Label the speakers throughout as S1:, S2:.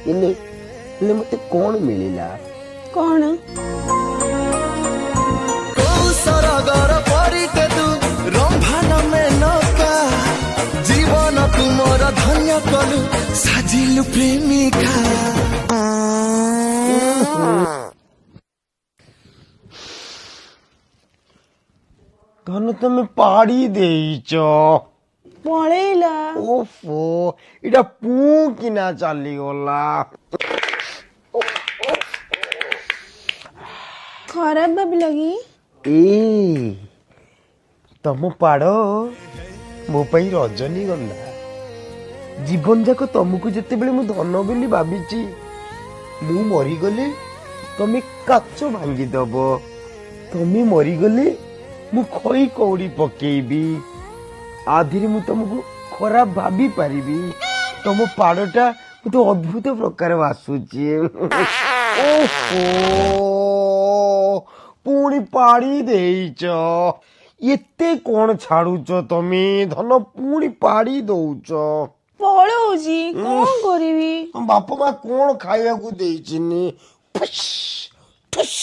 S1: ହେଲେ ହେଲେ ମତେ କଣ ମିଳିଲା?
S2: କଣ?
S3: କୋଉ ସରଗର ପରିଟେ ତୁ, ରମ୍ଭା ନା ମେନକା? ଜୀବନ ତୁ ମୋର ଧନ୍ୟ କଲୁ, ସାଜିଲୁ ପ୍ରେମିକା।
S1: ଧନ, ତମେ ପାଡ଼ି ଦେଇଛ।
S2: ପଳେଇଲା।
S1: ଓଫୋ, ଏଇଟା ପୁ କିନା ଚାଲିଗଲା।
S2: ଖରାପ ଭାବିଲ କି?
S1: ଏ ତମ ପାଡ଼ ମୋ ପାଇଁ ରଜନୀଗନ୍ଧା। ଜୀବନ ଯାକ ତମକୁ ଯେତେବେଳେ ମୁଁ ଧନ ବୋଲି ଭାବିଛି, ମୁଁ ମରିଗଲେ ତମେ କାଚ ଭାଙ୍ଗିଦବ, ତମେ ମରିଗଲେ ମୁଁ ଖଇ କଉଡ଼ି ପକେଇବି। ଆଧିରେ ମୁଁ ତମକୁ ଖରାପ ଭାବି ପାରିବି? ତମ ପାଡ଼ଟା ମତେ ଅଦ୍ଭୁତ ପ୍ରକାର ବାସୁଛି। ଓହୋ, ପୁଣି ପାଡ଼ି ଦେଇଛ। ଏତେ କଣ ଛାଡୁଛ ତମେ ଧନ? ପୁଣି ପାଡ଼ି ଦଉଛ।
S2: ପଳଉଛି, କଣ କରିବି?
S1: ତମ ବାପା ମା କଣ ଖାଇବାକୁ ଦେଇଚିନି? ଠୁସ୍ ଠୁସ୍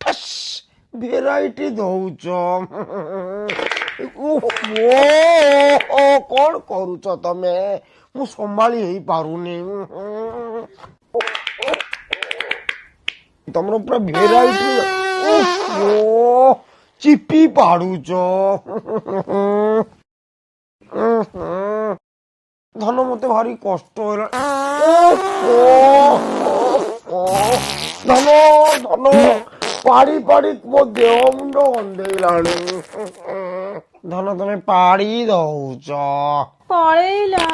S1: ଠୁସ୍ ଭେରାଇଟି ଦଉଛ। ଓହୋ, କଣ କରୁଛ ତମେ? ମୁଁ ସମ୍ଭାଳି ହେଇପାରୁନି। ତମର ପୁରା ଭେରାଇଟି। ଓହୋ, ଚିପି ପାଡୁଛ। ଧନ, ମତେ ଭାରି କଷ୍ଟ ହେଲା। ଧନ, ଧନ, ପାଡ଼ି ପାଡ଼ି ମୋ ଦେହ ମୁଣ୍ଡ ଗନ୍ଧେଇଲାଣି। ଧନ, ତମେ ପାଡ଼ି ଦଉଛ।
S2: ପଳେଇଲା।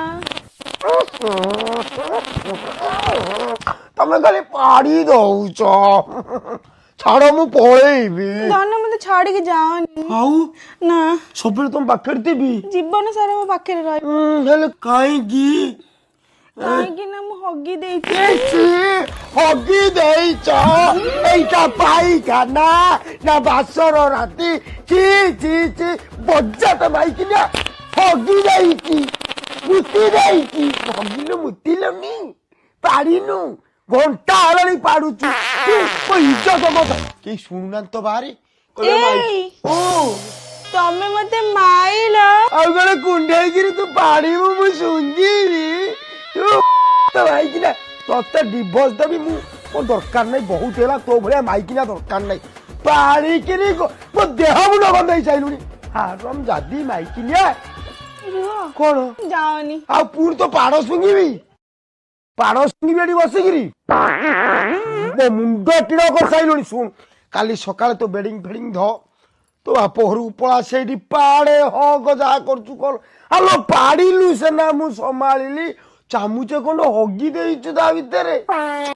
S1: ତମେ ଖାଲି ପାଡ଼ି ଦଉଛ। ଛାଡ, ମୁଁ ପଳେଇବି।
S2: ଧନ, ମତେ ଛାଡିକି ଯାଅନି।
S1: ଆଉ
S2: ନା।
S1: ସବୁବେଳେ ତମ ପାଖରେ ଥିବି।
S2: ଜୀବନ ସାରା ମୋ ପାଖରେ ରହିବ।
S1: ହେଲେ କାହିଁକି?
S2: କାହିଁକି ନା ମୁଁ ହଗି ଦେଇଛି।
S1: କିଛି ହଗି ଦେଇଛ? ଏଇଟା ପାଇଖାନା ନା ବାସର ରାତି? ଚି ଚି ଚି, ବଜାତ ମାଇକିନା। ହଗି ଦେଇଛି, ମୁତି ଦେଇଛି। ହଗିଲୁ, ମୁତିଲୁନି, ପାଡ଼ିନୁ। ଘଣ୍ଟା ହେଲାଣି ପାଡୁଛୁ। ମୋ ଇଜ୍ଜତ କଥା କେହି ଶୁଣୁନାହାନ୍ତି ତ ବାହାରେ। କହିବେ
S2: ଏଇ।
S1: ଓ
S2: ତମେ ମତେ ମାଇଲ।
S1: ଆଉ କଣ କୁଣ୍ଢେଇକିରି ତୁ ପାଡ଼ିବୁ, ମୁଁ ଶୁଙ୍ଘିବି? ତୁ ତ ମାଇକିନା, ତତେ ଡିଭୋର୍ସ ଦେବି ମୁଁ। ମୋ ଦରକାର ନାହିଁ, ବହୁତ ହେଲା। ତୋ ଭଳିଆ ମାଇକିନା ଦରକାର ନାହିଁ। ପାଣିକିରି ମୋ ଦେହ ମୁଣ୍ଡ ଗନ୍ଧେଇ ସାଇଲୁଣି, ହାରମ ଜାଦି ମାଇକିନିଆ।
S2: ରୁହ।
S1: କଣ?
S2: ଯାଅନି।
S1: ଆଉ ପୁଣି ତୋ ପାଡ଼ ଶୁଙ୍ଘିବି? ପାଡ଼ ଶୁଙ୍ଘିବି ଏଠି ବସିକିରି? ମୋ ମୁଣ୍ଡ ଟିଣ କରିସାରିଲୁଣି। ଶୁଣ, କାଲି ସକାଳେ ତୋ ବେଡିଂ ଫେଡିଂ ଧ, ତୋ ବାପ ଘରକୁ ପଳା, ସେଇଠି ପାଡ଼େ, ହଗ, ଯାହା କରୁଛୁ କର। ଆଲୋ, ପାଡ଼ିଲୁ ସେନା ମୁଁ ସମ୍ଭାଳିଲି, ଚାମୁଚେ ଖଣ୍ଡ ହଗି ଦେଇଛୁ ତା ଭିତରେ।